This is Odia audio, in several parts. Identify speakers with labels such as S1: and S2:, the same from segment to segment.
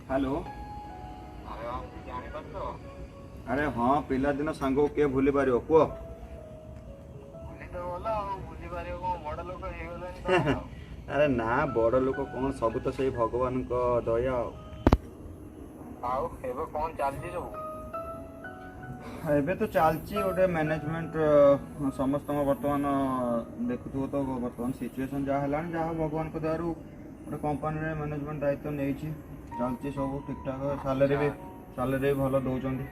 S1: ହ୍ୟାଲୋ।
S2: ଆରେ ହଁ, ଜାଣିପାରୁଛ?
S1: ଆରେ ହଁ, ପିଲାଦିନ ସାଙ୍ଗକୁ କିଏ ଭୁଲି ପାରିବ କୁହ?
S2: ଭୁଲି ତ ଗଲ, ଆଉ ଭୁଲି ପାରିବ କଣ? ବଡ ଲୋକ ହେଇଗଲାଣି ତମେ ଆଉ।
S1: ଆରେ ନା, ବଡ଼ ଲୋକ କଣ, ସବୁ ତ ସେଇ ଭଗବାନଙ୍କ ଦୟା ଆଉ।
S2: ଆଉ ଏବେ କଣ ଚାଲିଛି ସବୁ?
S1: ଏବେ ତ ଚାଲିଛି ଗୋଟେ ମ୍ୟାନେଜମେଣ୍ଟ। ସମସ୍ତଙ୍କ ବର୍ତ୍ତମାନ ଦେଖୁଥିବ ତ, ବର୍ତ୍ତମାନ ସିଚୁଏସନ୍ ଯାହା ହେଲାଣି। ଯାହା ହଉ, ଭଗବାନଙ୍କ ଦୟାରୁ ଗୋଟେ କମ୍ପାନୀରେ ମ୍ୟାନେଜମେଣ୍ଟ ଦାୟିତ୍ୱ ନେଇଛି, ଚାଲିଛି ସବୁ ଠିକଠାକ। ସାଲେରୀ
S2: ଆଚ୍ଛା।
S1: ବି ସାଲେରୀ ବି ଭଲ ଦେଉଛନ୍ତି।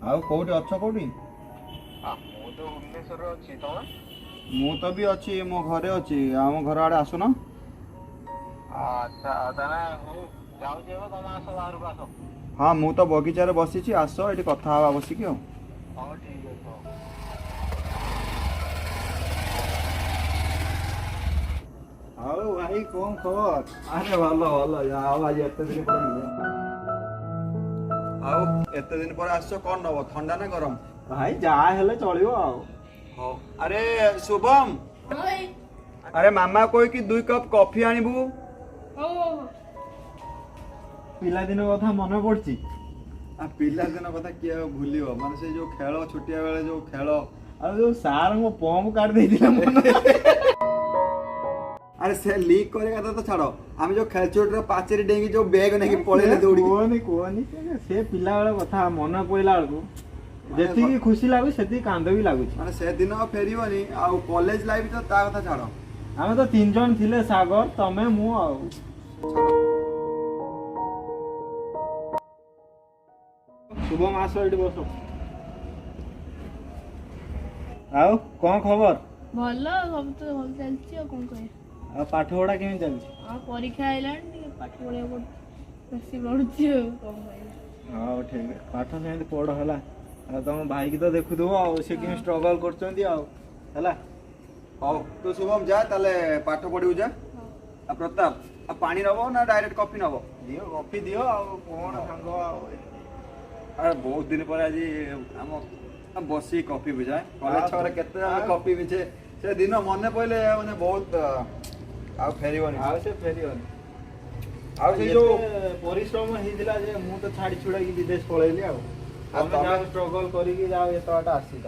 S1: ଆଉ କୋଉଠି ଅଛ, କୋଉଠି?
S2: ମୁଁ ତ ଭୁବନେଶ୍ୱରରେ ଅଛି, ତମେ?
S1: ମୁଁ ତ ବି ଅଛି, ମୋ ଘରେ ଅଛି। ଆମ ଘର ଆଡ଼େ ଆସୁନ।
S2: ଆଚ୍ଛା, ତାହେଲେ ହଉ, ଯାଉଛି ଏବେ। ତମେ ଆସ, ବାହାରକୁ ଆସ।
S1: ହଁ, ମୁଁ ତ ବଗିଚାରେ ବସିଛି, ଆସ ଏଠି କଥା ହେବା ବସିକି ଆଉ।
S2: ହଉ, ଠିକ ଅଛି, ହଉ।
S3: ଆଉ ଭାଇ, କଣ ଖବର?
S1: ଆରେ ଭଲ ଭଲ, ଆଉ ଆଜି ଏତେ ଦିନ ପରେ ମିଳିଲା। ଆଉ ଏତେ ଦିନ ପରେ ଆସିଛ, କଣ ନବ, ଥଣ୍ଡା ନା ଗରମ?
S3: ଭାଇ, ଯାହା ହେଲେ ଚଳିବ ଆଉ।
S1: ହଉ। ଆରେ ଶୁଭମ!
S4: ହଁ ଭାଇ।
S1: ଆରେ ମାମା କହିକି 2 କପ୍ କଫି ଆଣିବୁ।
S4: ହଉ ହଉ ହଉ।
S3: ପିଲାଦିନ କଥା ମନେ ପଡୁଛି?
S1: ଆ ପିଲାଦିନ କଥା କିଏ ଆଉ ଭୁଲିବ? ମାନେ ସେ ଯୋଉ ଖେଳ, ଛୋଟିଆ ବେଳେ ଯୋଉ ଖେଳ।
S3: ଆଉ ଯୋଉ ସାରଙ୍କ ପମ୍ପ କାଢି ଦେଇଥିଲା, ମନେ?
S1: ଆରେ ସେ ଲିକ୍ କରିବା କଥା ତ ଛାଡ, ଆମେ ଯୋଉ ଖେଳଛୁଟିର ପାଚେରୀ ଡେଇଁକି ଯୋଉ ବ୍ୟାଗ ନେଇକି
S3: ସେ
S1: ପଳେଇଲେ ଦୌଡ଼ିକି।
S3: କୁହନି କୁହନି, ସେ ପିଲାବେଳ କଥା ମନେ ପଡିଲା ବେଳକୁ
S1: ମାନେ
S3: ଯେତିକି ଖୁସି ଲାଗୁଛି, ସେତିକି କାନ୍ଦ ବି ଲାଗୁଛି।
S1: ମାନେ ସେଦିନ ଆଉ ଫେରିବନି। ଆଉ କଲେଜ ଲାଇଫ ତ ତା କଥା ଛାଡ।
S3: ଆମେ ତ 3 ଜଣ ଥିଲେ, ସାଗର, ତମେ, ମୁଁ ଆଉ।
S1: ଛାଡ।
S3: ଶୁଭମ, ଆସ, ଏଇଠି ବସ। ଆଉ କଣ ଖବର?
S4: ଭଲ, ସବୁ ତ ଭଲ ଚାଲିଛି, ଆଉ କଣ କହିବା?
S3: ଆଉ ପାଠ ପଢା କେମିତି ଚାଲିଛି?
S4: ଆଉ ପରୀକ୍ଷା ଆଇଲାଣି, ଟିକେ ପାଠ ପଢିବାକୁ ପଡୁଛି, ବେଶୀ ପଢୁଛି, ଆଉ କଣ କହିବା?
S3: ହଉ ଠିକ, ପାଠ ସେମିତି ପଢ, ହେଲା। ଆଉ ତମ ଭାଇକି ତ ଦେଖୁଥିବ ଆଉ, ସେ କେମିତି ଷ୍ଟ୍ରଗଲ କରୁଛନ୍ତି ଆଉ, ହେଲା।
S1: ହଉ, ତୁ ଶୁଭମ ଯା ତାହେଲେ, ପାଠ ପଢିବୁ ଯା।
S4: ହଉ।
S1: ଆଉ ପ୍ରତାପ, ଆଉ ପାଣି ନବ ନା ଡାଇରେକ୍ଟ କଫି ନବ?
S3: ଦିଅ, କଫି ଦିଅ। ଆଉ କଣ ସାଙ୍ଗ ଆଉ?
S1: ଆରେ ବହୁତ ଦିନ ପରେ ଆଜି ଆମ ବସିକି କଫି ପିଉଛେ। କଲେଜ
S3: ଆଉ
S1: ଛକରେ କେତେ ଆମେ
S3: ଆଉ
S1: କଫି ପିଛେ। ସେ ଦିନ ମନେ ପଇଲେ ମାନେ ବହୁତ, ଆଉ ଫେରିବନି।
S3: ଆଉ ସେ ଫେରିବନି।
S1: ଆଉ
S3: ଆଉ
S1: ସେଇ
S3: ଏତେ
S1: ଯୋଉ
S3: ପରିଶ୍ରମ ହେଇଥିଲା ଯେ ମୁଁ ତ ଛାଡି ଛୁଡାକି ବିଦେଶ ପଳେଇଲି ଆଉ।
S1: ଆଉ
S3: ତମେ
S1: ତମେ
S3: ଯାହା ଷ୍ଟ୍ରଗଲ କରିକି ଯାଅ, ଏତେ ବାଟ ଆସିଲ।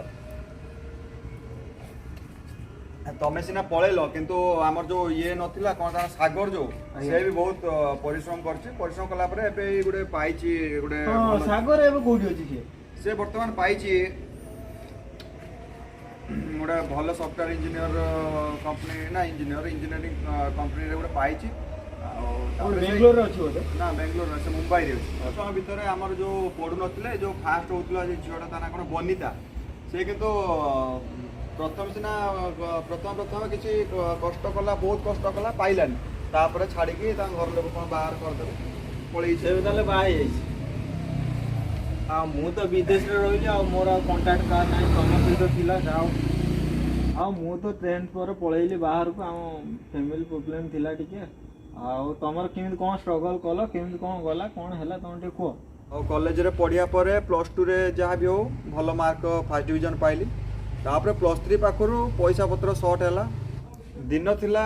S1: ତମେ ସିନା ପଳେଇଲ, କିନ୍ତୁ ଆମର ଯୋଉ ଇଏ ନଥିଲା, କଣ ତାର, ସାଗର ଯୋଉ, ସେ
S3: ଆଜ୍ଞା।
S1: ବି ବହୁତ ପରିଶ୍ରମ କରିଛି। ପରିଶ୍ରମ କଲା ପରେ ଏବେ ଏଇ ଗୋଟେ ପାଇଛି ଗୋଟେ
S3: ହଁ।
S1: ଭଲ।
S3: ସାଗର ଏବେ କୋଉଠି ଅଛି ସିଏ?
S1: ସେ ବର୍ତ୍ତମାନ ପାଇଛି ଗୋଟେ ଭଲ ସଫ୍ଟୱେୟାର ଇଞ୍ଜିନିୟର କମ୍ପାନୀ ନା, ଇଞ୍ଜିନିୟରିଂ କମ୍ପାନୀରେ ଗୋଟେ ପାଇଛି। ଆଉ
S3: କୋଉଠି?
S1: ତାପରେ ସେ
S3: ବେଙ୍ଗଲୋରରେ ଅଛି ବୋଧେ?
S1: ନା, ବେଙ୍ଗଲୋର, ସେ ମୁମ୍ବାଇରେ ଅଛି। ଛୁଆଙ୍କ ଭିତରେ ଆମର ଯୋଉ ପଢୁନଥିଲେ, ଯୋଉ ଫାଷ୍ଟ ହଉଥିଲା ଯେ ଝିଅଟା, ତା ନା କଣ, ବନିତା, ସେ କିନ୍ତୁ ପ୍ରଥମେ ସିନା ପ୍ରଥମେ ପ୍ରଥମେ କିଛି କଷ୍ଟ କଲା, ବହୁତ କଷ୍ଟ କଲା, ପାଇଲାନି। ତାପରେ ଛାଡ଼ିକି ତାଙ୍କ ଘର ଲୋକ କଣ ବାହାର କରିଦେଲେ, ପଳେଇଛି।
S3: ସେ ବି ତାହେଲେ ବାହା ହେଇଯାଇଛି। ଆଉ ମୁଁ ତ ବିଦେଶରେ ରହିଲି, ଆଉ ମୋର ଆଉ କଣ୍ଟାକ୍ଟ କାହାର ନାହିଁ। ତମ ସହିତ ଥିଲା, ଯାଅ। ଆଉ ମୁଁ ତ ଟେନ୍ଥ ପରେ ପଳେଇଲି ବାହାରକୁ, ଆମ ଫ୍ୟାମିଲି ପ୍ରୋବ୍ଲେମ୍ ଥିଲା ଟିକେ। ଆଉ ତମର କେମିତି କଣ ଷ୍ଟ୍ରଗଲ୍ କଲ, କେମିତି କଣ ଗଲା, କଣ ହେଲା, ତମେ ଟିକେ କୁହ।
S1: ଆଉ କଲେଜରେ ପଢ଼ିବା ପରେ +2ରେ ଯାହା ବି ହଉ ଭଲ ମାର୍କ, ଫାର୍ଷ୍ଟ ଡିଭିଜନ୍ ପାଇଲି। ତାପରେ +3 ପାଖରୁ ପଇସା ପତ୍ର ସର୍ଟ ହେଲା। ଦିନ ଥିଲା